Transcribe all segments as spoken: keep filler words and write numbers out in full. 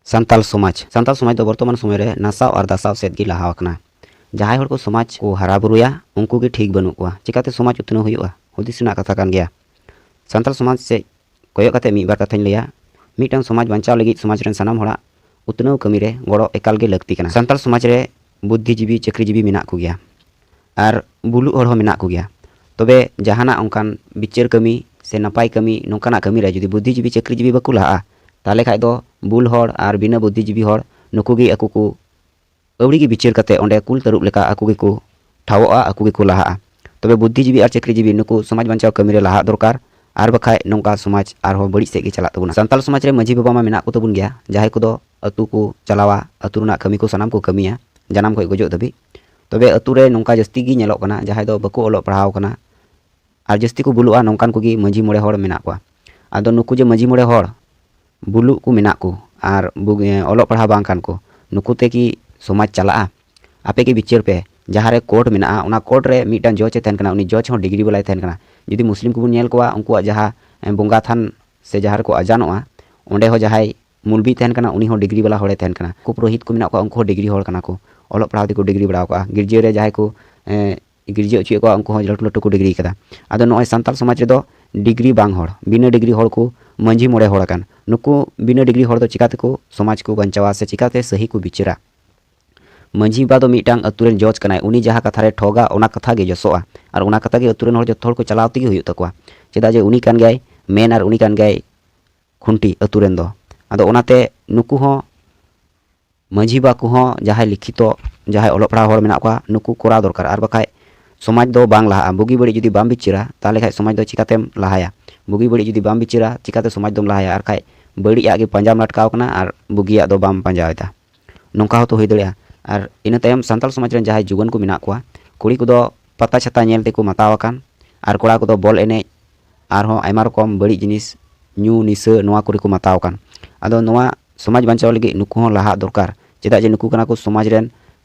ᱥᱟᱱᱛᱟᱞ ᱥᱚᱢᱟᱡᱽ᱾ ᱥᱟᱱᱛᱟᱞ ᱥᱚᱢᱟᱡᱽ ᱫᱚ ᱵᱚᱨᱛᱚᱢᱟᱱ ᱥᱚᱢᱚᱭ ᱨᱮ ᱱᱟᱥᱟᱣ ᱟᱨ ᱫᱟᱥᱟᱣ ᱥᱮᱫ ᱜᱮ ᱞᱟᱦᱟ ᱟᱠᱟᱱᱟ᱾ ᱡᱟᱦᱟᱸᱭ ᱦᱚᱲ ᱠᱚ ᱥᱚᱢᱟᱡᱽ ᱠᱚ ᱦᱟᱨᱟ ᱵᱩᱨᱩᱭᱟ, ᱩᱱᱠᱩ ᱜᱮ ᱴᱷᱤᱠ ᱵᱟᱹᱱᱩᱜ ᱠᱚᱣᱟ᱾ ᱪᱤᱠᱟᱹᱛᱮ ᱥᱚᱢᱟᱡᱽ ᱩᱛᱱᱟᱹᱣ ᱦᱩᱭᱩᱜᱼᱟ? ᱦᱩᱫᱤᱥ ᱨᱮᱱᱟᱜ ᱠᱟᱛᱷᱟ ᱠᱟᱱ ᱜᱮᱭᱟ᱾ ᱥᱟᱱᱛᱟᱞ ᱥᱚᱢᱟᱡᱽ ᱥᱮᱫ ᱠᱚᱭᱚᱜ ᱠᱟᱛᱮ ᱢᱤᱫ ᱵᱟᱨ ᱠᱟᱛᱷᱟᱧ ᱞᱟᱹᱭᱟ᱾ ᱢᱤᱫᱴᱟᱝ ᱥᱚᱢᱟᱡᱽ ᱵᱟᱧᱪᱟᱣ ᱞᱟᱹᱜᱤᱫ ᱥᱚᱢᱟᱡᱽ ᱨᱮᱱ ᱥᱟᱱᱟᱢ ᱦᱚᱲᱟᱜ ᱩᱛᱱᱟᱹᱣ ᱠᱟᱹᱢᱤ ᱨᱮ ᱜᱚᱲᱚ ᱮᱠᱟᱞ ᱜᱮ ᱞᱟᱹᱠᱛᱤ ᱠᱟᱱᱟ᱾ ᱥᱟᱱᱛᱟᱞ ᱥᱚᱢᱟᱡᱽ ᱨᱮ ᱵᱩᱫᱽᱫᱷᱤᱡᱤᱵᱤ, ᱪᱟᱹᱠᱨᱤᱡᱤᱵᱤ ᱢᱮᱱᱟᱜ ᱠᱚᱜᱮᱭᱟ, ᱟᱨ ᱵᱩᱞᱩᱜ ᱦᱚᱲ ᱦᱚᱸ ᱢᱮᱱᱟᱜ ᱠᱚᱜᱮᱭᱟ᱾ ᱛᱚᱵᱮ ᱡᱟᱦᱟᱱᱟᱜ ᱚᱱᱠᱟᱱ ᱵᱤᱪᱟᱹᱨ ᱠᱟᱹᱢᱤ ᱥᱮ ᱱᱟᱯᱟᱭ ᱠᱟᱹᱢᱤ, ᱱᱚᱝᱠᱟᱱᱟᱜ ᱠᱟᱹᱢᱤ ᱨᱮ ᱡᱩᱫᱤ ᱵᱩᱫᱽᱫᱷᱤᱡᱤᱵᱤ, ᱪᱟᱹᱠᱨᱤᱡᱤᱵᱤ ᱵᱟᱠᱚ ᱞᱟᱦᱟᱜᱼᱟ, ᱛᱟᱦᱚᱞᱮ ᱠᱷᱟᱡ ᱫᱚ ᱵᱩᱞ ᱦᱚᱲ ᱟᱨ ᱵᱤᱱᱟᱹ ᱵᱩᱫᱽᱫᱷᱤᱡᱤᱵᱤ ᱦᱚᱲ, ᱱᱩᱠᱩ ᱜᱮ ᱟᱠᱚ ᱠᱚ ᱟᱹᱣᱲᱤ ᱜᱮ ᱵᱤᱪᱟᱹᱨ ᱠᱟᱛᱮ ᱚᱸᱰᱮ ᱠᱩᱞ ᱛᱟᱹᱨᱩᱵ ᱞᱮᱠᱟ ᱟᱠᱚ ᱜᱮᱠᱚ ᱴᱷᱟᱶᱚᱜᱼᱟ, ᱟᱠᱚ ᱜᱮᱠᱚ ᱞᱟᱦᱟᱜᱼᱟ᱾ ᱛᱚᱵᱮ ᱵᱩᱫᱽᱫᱷᱤᱡᱤᱵᱤ ᱟᱨ ᱪᱟᱹᱠᱨᱤᱡᱤᱵᱤ ᱱᱩᱠᱩ ᱥᱚᱢᱟᱡᱽ ᱵᱟᱧᱪᱟᱣ ᱠᱟᱹᱢᱤ ᱨᱮ ᱞᱟᱦᱟᱜ ᱫᱚᱨᱠᱟᱨ, ᱟᱨ ᱵᱟᱠᱷᱟᱡ ᱱᱚᱝᱠᱟ ᱥᱚᱢᱟᱡᱽ ᱟᱨᱦᱚᱸ ᱵᱟᱹᱲᱤᱡ ᱥᱮᱫ ᱜᱮ ᱪᱟᱞᱟᱜ ᱛᱟᱵᱚᱱᱟ᱾ ᱥᱟᱱᱛᱟᱞ ᱥᱚᱢᱟᱡᱽ ᱨᱮ ᱢᱟᱹᱡᱷᱤ ᱵᱟᱵᱟ ᱢᱟ ᱢᱮᱱᱟᱜ ᱠᱚ ᱛᱟᱵᱚᱱ ᱜᱮᱭᱟ, ᱡᱟᱦᱟᱸᱭ ᱠᱚᱫᱚ ᱟᱹᱛᱩ ᱠᱚ ᱪᱟᱞᱟᱣᱟ, ᱟᱹᱛᱩ ᱨᱮᱱᱟᱜ ᱠᱟᱹᱢᱤ ᱠᱚ ᱥᱟᱱᱟᱢ ᱠᱚ ᱠᱟᱹᱢᱤᱭᱟ, ᱡᱟᱱᱟᱢ ᱠᱷᱚᱱ ᱜᱚᱡᱚᱜ ᱫᱷᱟᱹᱵᱤᱡ᱾ ᱛᱚᱵᱮ ᱟᱹᱛᱩ ᱨᱮ ᱱᱚᱝᱠᱟ ᱡᱟᱹᱥᱛᱤ ᱜᱮ ᱧᱮᱞᱚᱜ ᱠᱟᱱᱟ, ᱡᱟᱦᱟᱸᱭ ᱫᱚ ᱵᱟᱠᱚ ᱚᱞᱚᱜ ᱯᱟᱲᱦᱟᱣ ᱠᱟᱱᱟ ᱟᱨ ᱡᱟᱹᱥᱛᱤ ᱠᱚ ᱵᱩᱞᱩᱜᱼᱟ, ᱱᱚᱝᱠᱟᱱ ᱠᱚᱜᱮ ᱢᱟᱹᱡᱷᱤ ᱢᱚᱬᱮ ᱦᱚᱲ ᱢᱮᱱᱟᱜ ᱠᱚᱣᱟ᱾ ᱟᱫᱚ ᱱᱩᱠᱩ ᱡᱮ ᱢᱟᱹᱡᱷᱤ ᱢᱚᱬᱮ ᱦᱚᱲ ᱵᱩᱞᱩᱜ ᱠᱚ ᱢᱮᱱᱟᱜ ᱠᱚ ᱟᱨ ᱵᱩ-, ᱮ, ᱚᱞᱚᱜ ᱯᱟᱲᱦᱟᱣ ᱵᱟᱝ ᱠᱟᱱ ᱠᱚ, ᱱᱩᱠᱩ ᱛᱮ ᱠᱤ ᱥᱚᱢᱟᱡᱽ ᱪᱟᱞᱟᱜᱼᱟ? ᱟᱯᱮ ᱜᱮ ᱵᱤᱪᱟᱹᱨ ᱯᱮ᱾ ᱡᱟᱦᱟᱸ ᱨᱮ ᱠᱳᱨᱴ ᱢᱮᱱᱟᱜᱼᱟ, ᱚᱱᱟ ᱠᱳᱨᱴ ᱨᱮ ᱢᱤᱫᱴᱟᱝ ᱡᱚᱡᱽ ᱮ ᱛᱟᱦᱮᱱ ᱠᱟᱱᱟ, ᱩᱱᱤ ᱡᱚᱡᱽ ᱦᱚᱸ ᱰᱤᱜᱽᱨᱤ ᱵᱟᱞᱟᱭ ᱛᱟᱦᱮᱱ ᱠᱟᱱᱟ᱾ ᱡᱩᱫᱤ ᱢᱩᱥᱞᱤᱢ ᱠᱚᱵᱚᱱ ᱧᱮᱞ ᱠᱚᱣᱟ, ᱩᱱᱠᱩᱣᱟᱜ ᱡᱟᱦᱟᱸ, ᱮ, ᱵᱚᱸᱜᱟ ᱛᱷᱟᱱ ᱥᱮ ᱡᱟᱦᱟᱸ ᱨᱮᱠᱚ ᱟᱡᱟᱱᱚᱜᱼᱟ, ᱚᱸᱰᱮ ᱦᱚᱸ ᱡᱟᱦᱟᱸᱭ ᱢᱩᱞᱵᱤ ᱛᱟᱦᱮᱱ ᱠᱟᱱᱟ, ᱩᱱᱤ ᱦᱚᱸ ᱰᱤᱜᱽᱨᱤ ᱵᱟᱞᱟ ᱦᱚᱲᱮ ᱛᱟᱦᱮᱱ ᱠᱟᱱᱟ᱾ ᱩᱱᱠᱩ ᱯᱩᱨᱳᱦᱤᱛ ᱠᱚ ᱢᱮᱱᱟᱜ ᱠᱚᱣᱟ, ᱩᱱᱠᱩ ᱦᱚᱸ ᱰᱤᱜᱽᱨᱤ ᱦᱚᱲ ᱠᱟᱱᱟ ᱠᱚ, ᱚᱞᱚᱜ ᱯᱟᱲᱦᱟᱣ ᱛᱮᱠᱚ ᱰᱤᱜᱽᱨᱤ ᱵᱟᱲᱟᱣ ᱠᱟᱜᱼᱟ᱾ ᱜᱤᱨᱡᱟᱹ ᱨᱮ ᱡᱟᱦᱟᱸᱭ ᱠᱚ, ᱮ, ᱜᱤᱨᱡᱟᱹ ᱚᱪᱚᱭᱮᱫ ᱠᱚᱣᱟ, ᱩᱱᱠᱩ ᱦᱚᱸ ᱞᱟᱹᱴᱩ ᱞᱟᱹᱴᱩ ᱠᱚ ᱰᱤᱜᱽᱨᱤ ᱠᱟᱫᱟ᱾ ᱟᱫᱚ ᱱᱚᱜᱼᱚᱭ ᱥᱟᱱᱛᱟᱞ ᱥᱚᱢᱟᱡᱽ ᱨᱮᱫᱚ ᱰᱤᱜᱽᱨᱤ ᱵᱟᱝ ᱦᱚᱲ, ᱵᱤᱱᱟᱹ ᱰᱤᱜᱽᱨᱤ ᱦᱚᱲ ᱠᱚ ᱢᱟᱹᱡᱷᱤ ᱢᱚᱬᱮ ᱦᱚᱲ ᱟᱠᱟᱱ᱾ ᱱᱩᱠᱩ ᱵᱤᱱᱟᱹ ᱰᱤᱜᱽᱨᱤ ᱦᱚᱲ ᱫᱚ ᱪᱤᱠᱟ ᱛᱮᱠᱚ ᱥᱚᱢᱟᱡᱽ ᱠᱚ ᱵᱟᱧᱪᱟᱣᱟ ᱥᱮ ᱪᱤᱠᱟᱛᱮ ᱥᱟᱹᱦᱤ ᱠᱚ ᱵᱤᱪᱟᱹᱨᱟ? ᱢᱟᱹᱡᱷᱤ ᱵᱟᱵᱟ ᱫᱚ ᱢᱤᱫᱴᱟᱝ ᱟᱹᱛᱩ ᱨᱮᱱ ᱡᱚᱡᱽ ᱠᱟᱱᱟᱭ, ᱩᱱᱤ ᱡᱟᱦᱟᱸ ᱠᱟᱛᱷᱟ ᱨᱮ ᱴᱷᱚᱜᱟ, ᱚᱱᱟ ᱠᱟᱛᱷᱟ ᱜᱮ ᱡᱚᱥᱚᱜᱼᱟ, ᱟᱨ ᱚᱱᱟ ᱠᱟᱛᱷᱟ ᱜᱮ ᱟᱹᱛᱩ ᱨᱮᱱ ᱦᱚᱲ ᱡᱚᱛᱚ ᱦᱚᱲ ᱠᱚ ᱪᱟᱞᱟᱣ ᱛᱮᱜᱮ ᱦᱩᱭᱩᱜ ᱛᱟᱠᱚᱣᱟ᱾ ᱪᱮᱫᱟᱜ ᱡᱮ ᱩᱱᱤ ᱠᱟᱱ ᱜᱮᱭᱟᱭ ᱢᱮᱱ ᱟᱨ ᱩᱱᱤ ᱠᱟᱱ ᱜᱮᱭᱟᱭ ᱠᱷᱩᱱᱴᱤ ᱟᱹᱛᱩ ᱨᱮᱱ ᱫᱚ᱾ ᱟᱫᱚ ᱚᱱᱟᱛᱮ ᱱᱩᱠᱩ ᱦᱚᱸ ᱢᱟᱹᱡᱷᱤ ᱵᱟᱵᱟ ᱠᱚᱦᱚᱸ ᱡᱟᱦᱟᱸᱭ ᱞᱤᱠᱷᱤᱛᱚ, ᱡᱟᱦᱟᱸᱭ ᱚᱞᱚᱜ ᱯᱟᱲᱦᱟᱣ ᱦᱚᱲ ᱢᱮᱱᱟᱜ ᱠᱚᱣᱟ, ᱱᱩᱠᱩ ᱠᱚᱨᱟᱣ ᱫᱚᱨᱠᱟᱨ, ᱟᱨ ᱵᱟᱠᱷᱟᱡ ᱥᱚᱢᱟᱡᱽ ᱫᱚ ᱵᱟᱝ ᱞᱟᱦᱟᱜᱼᱟ᱾ ᱵᱩᱜᱤ ᱵᱟᱹᱲᱤᱡ ᱡᱩᱫᱤ ᱵᱟᱢ ᱵᱤᱪᱟᱹᱨᱟ, ᱛᱟᱦᱚᱞᱮ ᱠᱷᱟᱡ ᱥᱚᱢᱟᱡᱽ ᱫᱚ ᱪᱤᱠᱟᱛᱮᱢ ᱞᱟᱦᱟᱭᱟ? ᱵᱩᱜᱤ ᱵᱟᱹᱲᱤᱡ ᱡᱩᱫᱤ ᱵᱟᱢ ᱵᱤᱪᱟᱹᱨᱟ, ᱪᱤᱠᱟᱛᱮ ᱥᱚᱢᱟᱡᱽ ᱫᱚᱢ ᱞᱟᱦᱟᱭᱟ? ᱟᱨ ᱠᱷᱟᱡ ᱵᱟᱹᱲᱤᱡ ᱟᱜ ᱜᱮ ᱯᱟᱸᱡᱟᱢ ᱞᱟᱴᱠᱟᱣ ᱠᱟᱱᱟ ᱟᱨ ᱵᱩᱜᱤᱭᱟᱜ ᱫᱚ ᱵᱟᱢ ᱯᱟᱸᱡᱟᱣᱮᱫᱟ᱾ ᱱᱚᱝᱠᱟ ᱦᱚᱸᱛᱚ ᱦᱩᱭ ᱫᱟᱲᱮᱭᱟᱜᱼᱟ᱾ ᱟᱨ ᱤᱱᱟᱹ ᱛᱟᱭᱚᱢ ᱥᱟᱱᱛᱟᱲ ᱥᱚᱢᱟᱡᱽ ᱨᱮᱱ ᱡᱟᱦᱟᱸᱭ ᱡᱩᱣᱟᱹᱱ ᱠᱚ ᱢᱮᱱᱟᱜ ᱠᱚᱣᱟ, ᱠᱩᱲᱤ ᱠᱚᱫᱚ ᱯᱟᱛᱟ ᱪᱷᱟᱛᱟ ᱧᱮᱞ ᱛᱮᱠᱚ ᱢᱟᱛᱟᱣ ᱟᱠᱟᱱ, ᱟᱨ ᱠᱚᱲᱟ ᱠᱚᱫᱚ ᱵᱚᱞ ᱮᱱᱮᱡ, ᱟᱨᱦᱚᱸ ᱟᱭᱢᱟ ᱨᱚᱠᱚᱢ ᱵᱟᱹᱲᱤᱡ ᱡᱤᱱᱤᱥ, ᱧᱩ, ᱱᱤᱥᱟᱹ, ᱱᱚᱣᱟ ᱠᱚᱨᱮ ᱠᱚ ᱢᱟᱛᱟᱣ ᱟᱠᱟᱱ᱾ ᱟᱫᱚ ᱱᱚᱣᱟ ᱥᱚᱢᱟᱡᱽ ᱵᱟᱧᱪᱟᱣ ᱞᱟᱹᱜᱤᱫ ᱱᱩᱠᱩ ᱦᱚᱸ ᱞᱟᱦᱟᱜ ᱫᱚᱨᱠᱟᱨ, ᱪᱮᱫᱟᱜ ᱡᱮ ᱱᱩᱠᱩ ᱠᱟᱱᱟ ᱠᱚ ᱥᱚᱢᱟᱡᱽ ᱨᱮᱱ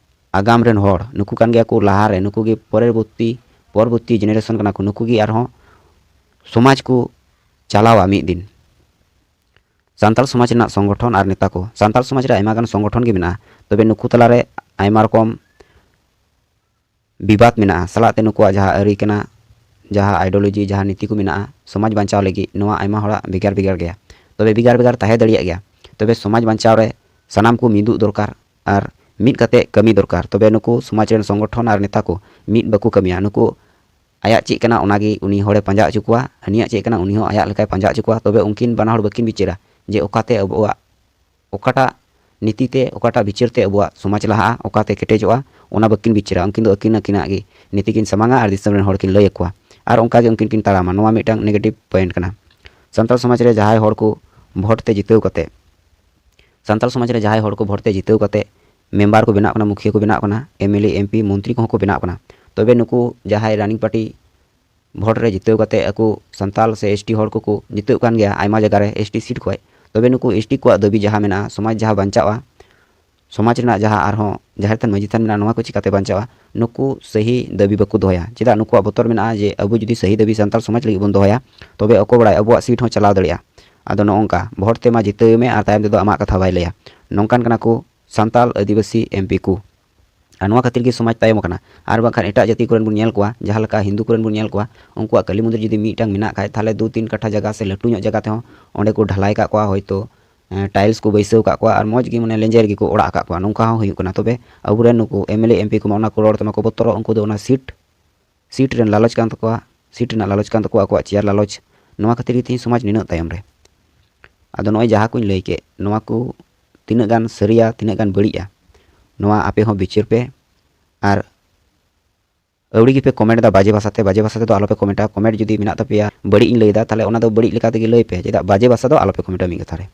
ᱟᱜᱟᱢ ᱨᱮᱱ ᱦᱚᱲ, ᱱᱩᱠᱩ ᱠᱟᱱ ᱜᱮᱭᱟ ᱠᱚ ᱞᱟᱦᱟ ᱨᱮ, ᱱᱩᱠᱩ ᱜᱮ ᱯᱚᱨᱚᱵᱚᱨᱛᱤ, ᱯᱚᱨᱚᱵᱚᱨᱛᱤ generation ᱠᱟᱱᱟ ᱠᱚ, ᱱᱩᱠᱩ ᱜᱮ ᱟᱨᱦᱚᱸ ᱥᱚᱢᱟᱡᱽ ᱠᱚ ᱪᱟᱞᱟᱣᱟ ᱢᱤᱫ ᱫᱤᱱ᱾ ᱥᱟᱱᱛᱟᱲ ᱥᱚᱢᱟᱡᱽ ᱨᱮᱱᱟᱜ ᱥᱚᱝᱜᱚᱴᱷᱚᱱ ᱟᱨ ᱱᱮᱛᱟ ᱠᱚ᱾ ᱥᱟᱱᱛᱟᱲ ᱥᱚᱢᱟᱡᱽ ᱨᱮ ᱟᱭᱢᱟ ᱜᱟᱱ ᱥᱚᱝᱜᱚᱴᱷᱚᱱ ᱜᱮ ᱢᱮᱱᱟᱜᱼᱟ, ᱛᱚᱵᱮ ᱱᱩᱠᱩ ᱛᱟᱞᱟᱨᱮ ᱟᱭᱢᱟ ᱨᱚᱠᱚᱢ ᱵᱤᱵᱟᱫ ᱢᱮᱱᱟᱜᱼᱟ, ᱥᱟᱞᱟᱜ ᱛᱮ ᱱᱩᱠᱩᱣᱟᱜ ᱡᱟᱦᱟᱸ ᱟᱹᱨᱤ ᱠᱟᱱᱟ, ᱡᱟᱦᱟᱸ ideology, ᱡᱟᱦᱟᱸ ᱱᱤᱛᱤ ᱠᱚ ᱢᱮᱱᱟᱜᱼᱟ ᱥᱚᱢᱟᱡᱽ ᱵᱟᱧᱪᱟᱣ ᱞᱟᱹᱜᱤᱫ, ᱱᱚᱣᱟ ᱟᱭᱢᱟ ᱦᱚᱲᱟᱜ ᱵᱷᱮᱜᱟᱨ ᱵᱷᱮᱜᱟᱨ ᱜᱮᱭᱟ᱾ ᱛᱚᱵᱮ ᱵᱷᱮᱜᱟᱨ ᱵᱷᱮᱜᱟᱨ ᱛᱟᱦᱮᱸ ᱫᱟᱲᱮᱭᱟᱜ ᱜᱮᱭᱟ, ᱛᱚᱵᱮ ᱥᱚᱢᱟᱡᱽ ᱵᱟᱧᱪᱟᱣ ᱨᱮ ᱥᱟᱱᱟᱢ ᱠᱚ ᱢᱤᱫᱚᱜ ᱫᱚᱨᱠᱟᱨ ᱟᱨ ᱢᱤᱫ ᱠᱟᱛᱮ ᱠᱟᱹᱢᱤ ᱫᱚᱨᱠᱟᱨ᱾ ᱛᱚᱵᱮ ᱱᱩᱠᱩ ᱥᱚᱢᱟᱡᱽ ᱨᱮᱱ ᱥᱚᱝᱜᱚᱴᱷᱚᱱ ᱟᱨ ᱱᱮᱛᱟ ᱠᱚ ᱢᱤᱫ ᱵᱟᱠᱚ ᱠᱟᱹᱢᱤᱭᱟ᱾ ᱱᱩᱠᱩ ᱟᱭᱟᱜ ᱪᱮᱫ ᱠᱟᱱᱟ ᱚᱱᱟᱜᱮ ᱩᱱᱤ ᱦᱚᱲᱮ ᱯᱟᱸᱡᱟ ᱦᱚᱪᱚ ᱠᱚᱣᱟ, ᱦᱟᱹᱱᱤᱭᱟᱜ ᱪᱮᱫ ᱠᱟᱱᱟ ᱩᱱᱤ ᱦᱚᱸ ᱟᱭᱟᱜ ᱞᱮᱠᱟᱭ ᱯᱟᱸᱡᱟ ᱦᱚᱪᱚ ᱠᱚᱣᱟ᱾ ᱛᱚᱵᱮ ᱩᱱᱠᱤᱱ ᱵᱟᱱᱟ ᱦᱚᱲ ᱵᱟᱹᱠᱤᱱ ᱵᱤᱪᱟᱹᱨᱟ ᱡᱮ ᱚᱠᱟᱛᱮ ᱟᱵᱚᱣᱟᱜ, ᱚᱠᱟᱴᱟᱜ ᱱᱤᱛᱤ ᱛᱮ, ᱚᱠᱟᱴᱟᱜ ᱵᱤᱪᱟᱹᱨ ᱛᱮ ᱟᱵᱚᱣᱟᱜ ᱥᱚᱢᱟᱡᱽ ᱞᱟᱦᱟᱜᱼᱟ, ᱚᱠᱟᱛᱮ ᱠᱮᱴᱮᱡᱚᱜᱼᱟ, ᱚᱱᱟ ᱵᱟᱹᱠᱤᱱ ᱵᱤᱪᱟᱹᱨᱟ᱾ ᱩᱱᱠᱤᱱ ᱫᱚ ᱟᱹᱠᱤᱱ ᱟᱹᱠᱤᱱᱟᱜ ᱜᱮ ᱱᱤᱛᱤ ᱠᱤᱱ ᱥᱟᱢᱟᱝᱟ ᱟᱨ ᱫᱤᱥᱚᱢ ᱨᱮᱱ ᱦᱚᱲ ᱠᱤᱱ ᱞᱟᱹᱭ ᱟᱠᱚᱣᱟ᱾ ᱟᱨ ᱚᱱᱠᱟ ᱜᱮ ᱩᱱᱠᱤᱱ ᱠᱤᱱ ᱛᱟᱲᱟᱢᱟ᱾ ᱱᱚᱣᱟ ᱢᱤᱫᱴᱟᱝ negative point ᱠᱟᱱᱟ᱾ ᱥᱟᱱᱛᱟᱲ ᱥᱚᱢᱟᱡᱽ ᱨᱮ ᱡᱟᱦᱟᱸᱭ ᱦᱚᱲ ᱠᱚ ᱵᱷᱳᱴ ᱛᱮ ᱡᱤᱛᱟᱹᱣ ᱠᱟᱛᱮ, ᱥᱟᱱᱛᱟᱲ ᱥᱚᱢᱟᱡᱽ ᱨᱮ ᱡᱟᱦᱟᱸᱭ ᱦᱚᱲ ᱠᱚ ᱵᱷᱳᱴ ᱛᱮ ᱡᱤᱛᱟᱹᱣ ᱠᱟᱛᱮ ᱢᱮᱢᱵᱟᱨ ᱠᱚ ᱵᱮᱱᱟᱜ ᱠᱟᱱᱟ, ᱢᱩᱠᱷᱤᱭᱟᱹ ᱠᱚ ᱵᱮᱱᱟᱜ ᱠᱟᱱᱟ, MLA, MP, ᱢᱚᱱᱛᱨᱤ ᱠᱚᱦᱚᱸ ᱠᱚ ᱵᱮᱱᱟᱜ ᱠᱟᱱᱟ, ᱛᱚᱵᱮ ᱱᱩᱠᱩ ᱡᱟᱦᱟᱸᱭ running party ᱵᱷᱳᱴ ᱨᱮ ᱡᱤᱛᱟᱹᱣ ᱠᱟᱛᱮ ᱟᱠᱚ ᱥᱟᱱᱛᱟᱲ ᱥᱮ ST ᱦᱚᱲ ᱠᱚᱠᱚ ᱡᱤᱛᱟᱹᱜ ᱠᱟᱱ ᱜᱮᱭᱟ ᱟᱭᱢᱟ ᱡᱟᱭᱜᱟ ᱨᱮ ST seat ᱠᱷᱚᱱ᱾ ᱛᱚᱵᱮ ᱱᱩᱠᱩ ST ᱠᱚᱣᱟᱜ ᱫᱟᱹᱵᱤ ᱡᱟᱦᱟᱸ ᱢᱮᱱᱟᱜᱼᱟ, ᱥᱚᱢᱟᱡᱽ ᱡᱟᱦᱟᱸ ᱵᱟᱧᱪᱟᱜᱼᱟ, ᱥᱚᱢᱟᱡᱽ ᱨᱮᱱᱟᱜ ᱡᱟᱦᱟᱸ ᱟᱨᱦᱚᱸ ᱡᱟᱦᱮᱨ ᱛᱷᱟᱱ ᱢᱟᱹᱡᱷᱤ ᱛᱷᱟᱱ ᱢᱮᱱᱟᱜᱼᱟ, ᱱᱚᱣᱟ ᱠᱚ ᱪᱤᱠᱟᱹᱛᱮ ᱵᱟᱧᱪᱟᱜᱼᱟ? ᱱᱩᱠᱩ ᱥᱟᱹᱦᱤ ᱫᱟᱹᱵᱤ ᱵᱟᱠᱚ ᱫᱚᱦᱚᱭᱟ᱾ ᱪᱮᱫᱟᱜ? ᱱᱩᱠᱩᱣᱟᱜ ᱵᱚᱛᱚᱨ ᱢᱮᱱᱟᱜᱼᱟ ᱡᱮ ᱟᱵᱚ ᱡᱩᱫᱤ ᱥᱟᱹᱦᱤ ᱫᱟᱹᱵᱤ ᱥᱟᱱᱛᱟᱲ ᱥᱚᱢᱟᱡᱽ ᱞᱟᱹᱜᱤᱫ ᱵᱚᱱ ᱫᱚᱦᱚᱭᱟ, ᱛᱚᱵᱮ ᱚᱠᱚᱭ ᱵᱟᱲᱟᱭ ᱟᱵᱚᱣᱟᱜ seat ᱦᱚᱸ ᱪᱟᱞᱟᱣ ᱫᱟᱲᱮᱭᱟᱜᱼᱟ᱾ ᱟᱫᱚ ᱱᱚᱜᱼᱚ ᱱᱚᱝᱠᱟ ᱵᱷᱳᱴ ᱛᱮᱢᱟ ᱡᱤᱛᱟᱹᱣ ᱢᱮ ᱟᱨ ᱛᱟᱭᱚᱢ ᱛᱮᱫᱚ ᱟᱢᱟᱜ ᱠᱟᱛᱷᱟ ᱵᱟᱭ ᱞᱟᱹᱭᱟ᱾ ᱱᱚᱝᱠᱟᱱ ᱠᱟᱱᱟ ᱠᱚ ᱥᱟᱱᱛᱟᱲ ᱟᱹᱫᱤᱵᱟᱹᱥᱤ MP ᱠᱚ᱾ ᱟᱨ ᱱᱚᱣᱟ ᱠᱷᱟᱹᱛᱤᱨ ᱜᱮ ᱥᱚᱢᱟᱡᱽ ᱛᱟᱭᱚᱢ ᱟᱠᱟᱱᱟ᱾ ᱟᱨ ᱵᱟᱝᱠᱷᱟᱱ ᱮᱴᱟᱜ ᱡᱟᱹᱛᱤ ᱠᱚᱨᱮᱱ ᱵᱚᱱ ᱧᱮᱞ ᱠᱚᱣᱟ, ᱡᱟᱦᱟᱸ ᱞᱮᱠᱟ ᱦᱤᱱᱫᱩ ᱠᱚᱨᱮᱱ ᱵᱚᱱ ᱧᱮᱞ ᱠᱚᱣᱟ, ᱩᱱᱠᱩᱣᱟᱜ ᱠᱟᱹᱞᱤ ᱢᱚᱱᱫᱤᱨ ᱡᱩᱫᱤ ᱢᱤᱫᱴᱟᱝ ᱢᱮᱱᱟᱜ ᱠᱷᱟᱡ, ᱛᱟᱦᱚᱞᱮ ᱫᱩ ᱛᱤᱱ ᱠᱟᱴᱷᱟ ᱡᱟᱭᱜᱟ ᱥᱮ ᱞᱟᱹᱴᱩ ᱧᱚᱜ ᱡᱟᱭᱜᱟ ᱛᱮᱦᱚᱸ ᱚᱸᱰᱮ ᱠᱚ ᱰᱷᱟᱞᱟᱭ ᱠᱟᱜ ᱠᱚᱣᱟ, ᱦᱚᱭᱛᱳ tiles ᱠᱚ ᱵᱟᱹᱭᱥᱟᱹᱣ ᱠᱟᱜ ᱠᱚᱣᱟ ᱟᱨ ᱢᱚᱡᱽ ᱜᱮ ᱢᱟᱱᱮ ᱞᱮᱸᱡᱮᱨ ᱜᱮᱠᱚ ᱚᱲᱟᱜ ᱟᱠᱟᱫ ᱠᱚᱣᱟ᱾ ᱱᱚᱝᱠᱟ ᱦᱚᱸ ᱦᱩᱭᱩᱜ ᱠᱟᱱᱟ᱾ ᱛᱚᱵᱮ ᱟᱵᱚᱨᱮᱱ ᱱᱩᱠᱩ MLA MP ᱠᱚᱢᱟ ᱚᱱᱟ ᱠᱚ ᱨᱚᱲ ᱛᱮᱢᱟ ᱠᱚ ᱵᱚᱛᱚᱨᱚᱜ, ᱩᱱᱠᱩ ᱫᱚ ᱚᱱᱟ seat, seat ᱨᱮᱱ ᱞᱟᱞᱚᱪ ᱠᱟᱱ ᱛᱟᱠᱚᱣᱟ, seat ᱨᱮᱱᱟᱜ ᱞᱟᱞᱚᱪ ᱠᱟᱱ ᱛᱟᱠᱚᱣᱟ, ᱟᱠᱚᱣᱟᱜ chair ᱞᱟᱞᱚᱪ᱾ ᱱᱚᱣᱟ ᱠᱷᱟᱹᱛᱤᱨ ᱜᱮ ᱛᱮᱦᱮᱧ ᱥᱚᱢᱟᱡᱽ ᱱᱤᱱᱟᱹᱜ ᱛᱟᱭᱚᱢ ᱨᱮ᱾ ᱟᱫᱚ ᱱᱚᱜᱼᱚᱭ ᱡᱟᱦᱟᱸ ᱠᱚᱧ ᱞᱟᱹᱭ ᱠᱮᱫ, ᱱᱚᱣᱟ ᱠᱚ ᱛᱤᱱᱟᱹᱜ ᱜᱟᱱ ᱥᱟᱹᱨᱤᱭᱟ, ᱛᱤᱱᱟᱹᱜ ᱜᱟᱱ ᱵᱟᱹᱲᱤᱡᱼᱟ, ᱱᱚᱣᱟ ᱟᱯᱮ ᱦᱚᱸ ᱵᱤᱪᱟᱹᱨ ᱯᱮ᱾ ᱟᱨ ᱟᱹᱣᱲᱤ ᱜᱮᱯᱮ comment ᱮᱫᱟ ᱵᱟᱡᱮ ᱵᱷᱟᱥᱟᱛᱮ, ᱵᱟᱡᱮ ᱵᱷᱟᱥᱟ ᱛᱮᱫᱚ ᱟᱞᱚᱯᱮ comment ᱟ᱾ Comment ᱡᱩᱫᱤ ᱢᱮᱱᱟᱜ ᱛᱟᱯᱮᱭᱟ, ᱵᱟᱹᱲᱤᱡ ᱤᱧ ᱞᱟᱹᱭ ᱮᱫᱟ, ᱛᱟᱦᱚᱞᱮ ᱚᱱᱟ ᱫᱚ ᱵᱟᱹᱲᱤᱡ ᱞᱮᱠᱟ ᱛᱮᱜᱮ ᱞᱟᱹᱭ ᱯᱮ, ᱪᱮᱫᱟᱜ ᱵᱟᱡᱮ ᱵᱷᱟᱥᱟ ᱫᱚ ᱟᱞᱚᱯᱮ comment ᱟ ᱢᱤᱫ ᱠᱟᱛᱷᱟ ᱨᱮ᱾